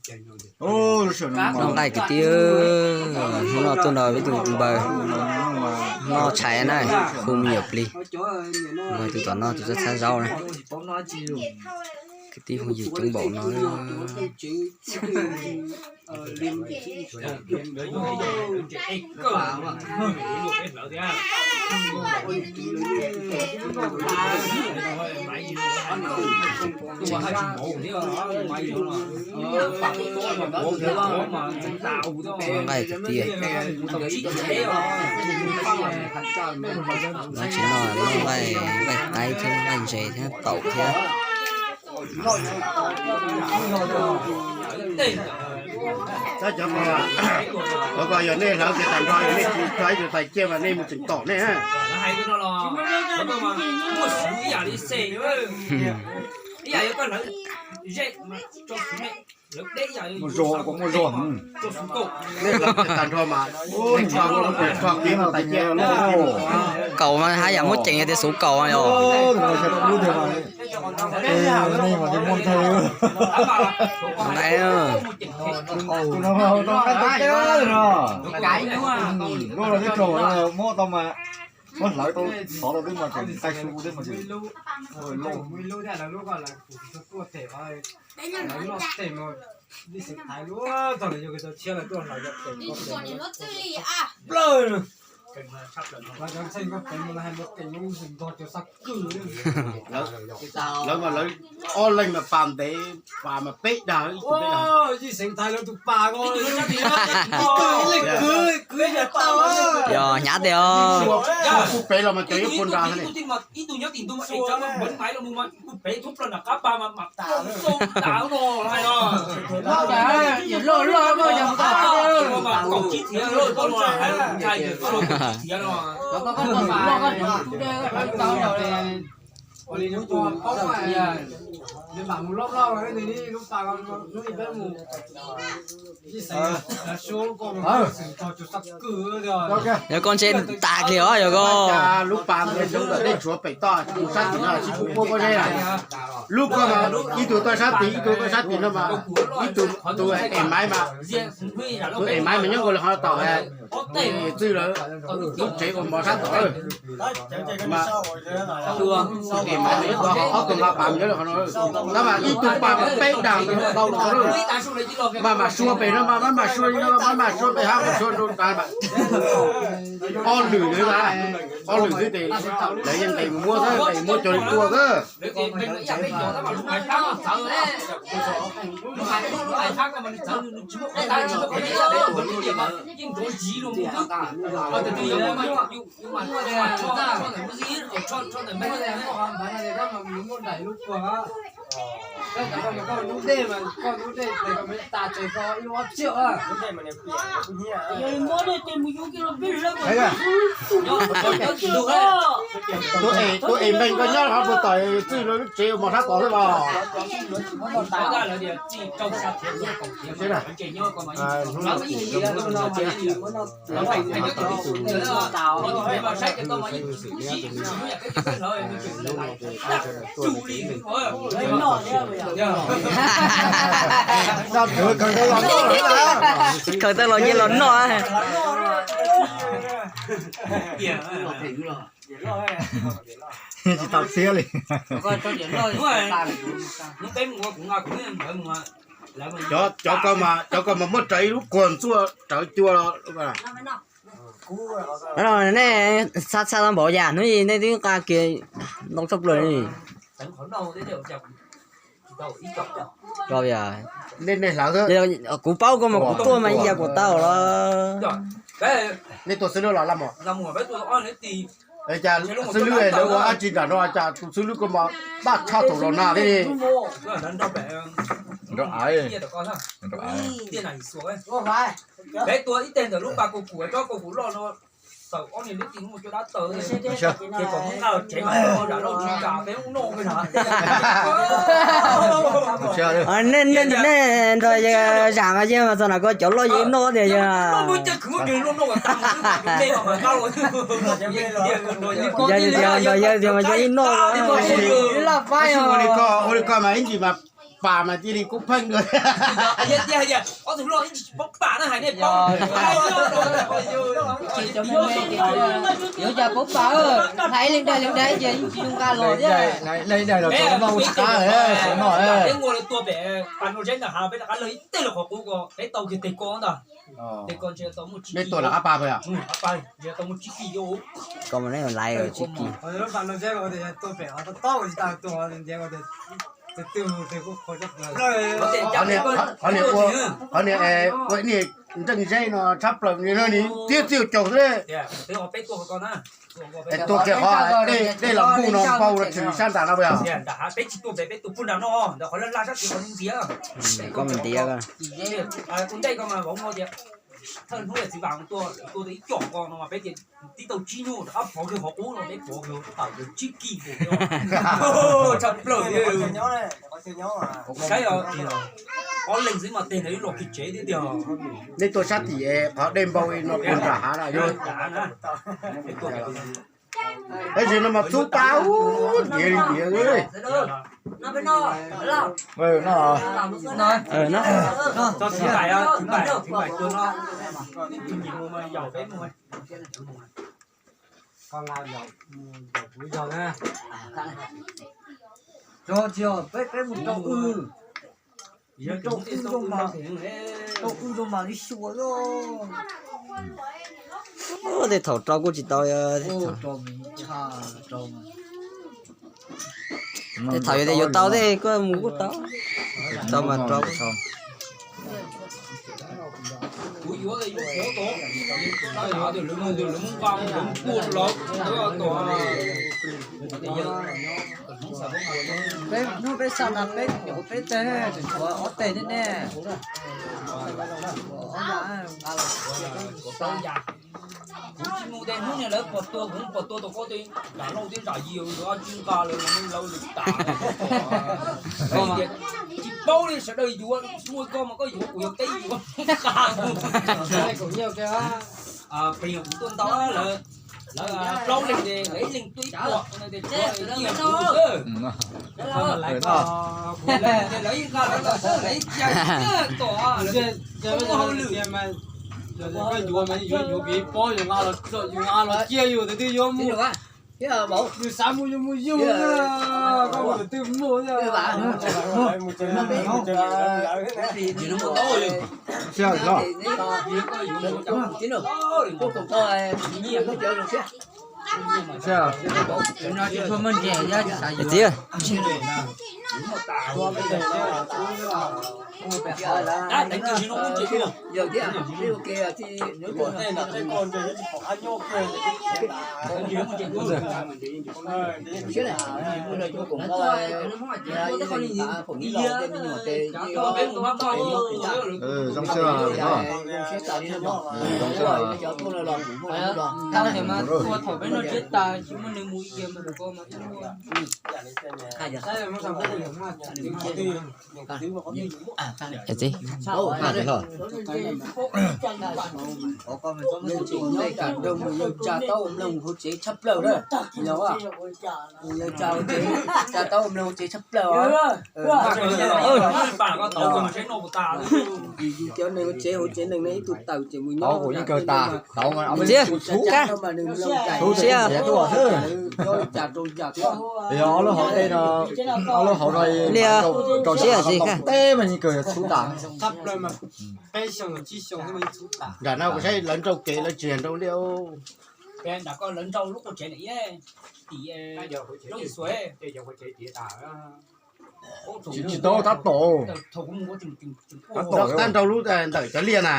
Noj nqaij kwv tij, hnub no tuaj nrog ib tug npawg noj tshais na, hu me nyuam plig. Npawg tus tom no tus txhab txhab zaub na. Kwv tij phooj ywg coob npaum no. Noj nqaij kwv tij. Lawv tsis noj, noj nqaij, nqaij qaib thiab nqaij ntses thiab taum thiab. Cov ko, cov ko yog nej hlawv kiag tag nrho, yog nej tsis tso ib tug tais ciaj mas nej mus tseem tom nej. Muaj zog, muaj zog. Nej hlawv kiag tag nrho mas nej tso, tso kiag tais ciaj. Kaum mas haj yam muab ceev tias xuv kaum yog. Nqaij. Muab hlawv tau, xov tau twb mas tseem nqaij su twb mas tseem. Lawv mas lawv ob leeg mas pas ntev, pas mas peb dag, ib tug peb dag. Yog hnyav tiag os. Pub pem los mas cov yuav pua nra li. Yog koj ntshe tas kiag os yog koj. Lub pas ntawd nej tshuav pem toj, sab tim no sib pub puab pob zeb na. Lub ko mas ib tug tuaj sab tim, ib tug tuaj sab tim no mas ib tug, tus em maiv mas, tus em maiv mas nyob nkaus li qhov tom txwj lawv lub tsev ua mov sab tom. Ob tug nqa pas nyob li qhov no, tab mas ib tug pas mas peb dag tau no. Mas mam sua pem no mas, mam sua li no, mam mam sua pem hab, mam sua rau tas mas. Ob lwm xwb, ob lwm xwb ces lawv yeej nqes mus muab xwb, nqes muab cog li tua xwb. Tus em, tus em npeeg koj nyob qhov puag tom txwj lub tsev mos sab tod xwb los? Khaws tau los nyiaj los noj. Tsis tau txiab li. Cov ko mas, cov ko mas muab rawv ib lub kuag ntxuaj rawv cua los. Nej txhaj txhaj tau npaum yam hnub i nej twb nqa kiag ntau tshaj plaws li. Nej hlawv, kuv paub koj mas kuv tuaj mas ib yam kuv tau los. Nej tuaj xwb lub los laj mos? Cas xwb lub lawv ua dab tsi nram no cas tus xwb lub ko mas daj tshaj thaum los nag thiab li. Peb tua ib teg ntawm lub pas kaus kuv, tsob kaus kuv loj no, tawm ob niag lub ti muaj cuab dab taw, ces kom muab nqa los tsev mas nram lauj tsis kam peb ub noj na. Nej nrog zam mas yawg mas txog nram ko cov loj yawg ib noj tiag yawg. Yog tias nrog yawg tiag mas yawg ib noj. Ua li ko mas ib ntsis mas pas mas cia li kuj pheej dua. Ob tug hluas ib tsis paub pas na, hais nej paub. Yuav cas paub pas, hais ib leeg dag leeg dag ces yeej tsis zoo nqa los thiab. Peb ua lawv tua pem pas no zeb ntawm hav, peb rov qab lawg ib teg los qhov qub ko, peb tau kiag teg ko ntag. Teg ko ntshe tau muaj tsib kis, ntshe tau muaj tsib kis. Koj mas nej laiv tsib kis. Qhov niag ua ib niag nreej zeb no tshab plaws li no ni tiag txiv caug xwb. Es tuag kiag qhov dej los npuj no npau los tshwm sab nram no puas yog? Peb tsis tua pem, peb tua puag nram no, ntawm qhov laj laj sab tid qhov ntiav. Koj mus ntiav ko. Ua ntej ko mas vauv tias thawj hnub txiv vam tua, tua tau ib com ko no mas peb tias tib tau tsib nyuag rov qab pov kiag qhov qub no, peb pov kiag tsib kis. Tshaj plaws. Saib os, ob leeg xwb mas teg ntawd ib los kiag tsev thiab tiag. Nej tua sab tim qhov dej npau no puag nram hav na yog. Tab sis no mas txhub pab ub ntiav li ntiav li. Peb mus rau wb, rau wb rau mas li xyuas. Tej thaum rau kuj tsis tau, tej thaum yog tias yuav tau tej koj mus kuj tau, tau mas rau. Peb hnub peb xa na peb nyuam peb teg, tseem tshuav ob teg thiab ne. Kuv tsis mus tej hnub niag lawv pom tua, kuv pom tua tau koj tej nram lauj thiab nram yig, lawv tsis nqa lawv, lawv lawv tas. Tsis paub li, sawv daws yuav, muaj koj mas koj yuav, kuv yuav peb yuav nqa. Plig kuv tuaj ntau lawm, lawv plaub leeg ces lawv ib leeg tuaj ib puas, lawv ib nqa lawv los lawv ib ca tom, lawv ua hauj lwm. Koj yuav mas yuav yuav kev pob, yuav nqa los, yuav nqa los cia yus tus twg yuav mus. Yus xav mus yus mus yus, koj mus tus twg mus. Txiv, zoo siab, zoo siab. Txiv, tsa tau mloog hauv tsev tshaj plaws na. Tsa tau mloog hauv tsev tshaj plaws. Yus cov neeg hauv tsev, hauv tsev neeg ne ib tug tawm ces mus nyob, tau mas nws mloog cais, txhub siab, nyob li cas rau li cas thiab. Yog ob lub hauv tej no, ob lub hauv no li rau siab teb mas yeej kawg txhub tas. Nram no kuv saib lawv nrau kev lawv tsis nrau liaj. Nram ko lawv nrau lub qua tsev na, tim Tsis tau tab tom, tab tom nrau lub ntawm cov liaj na.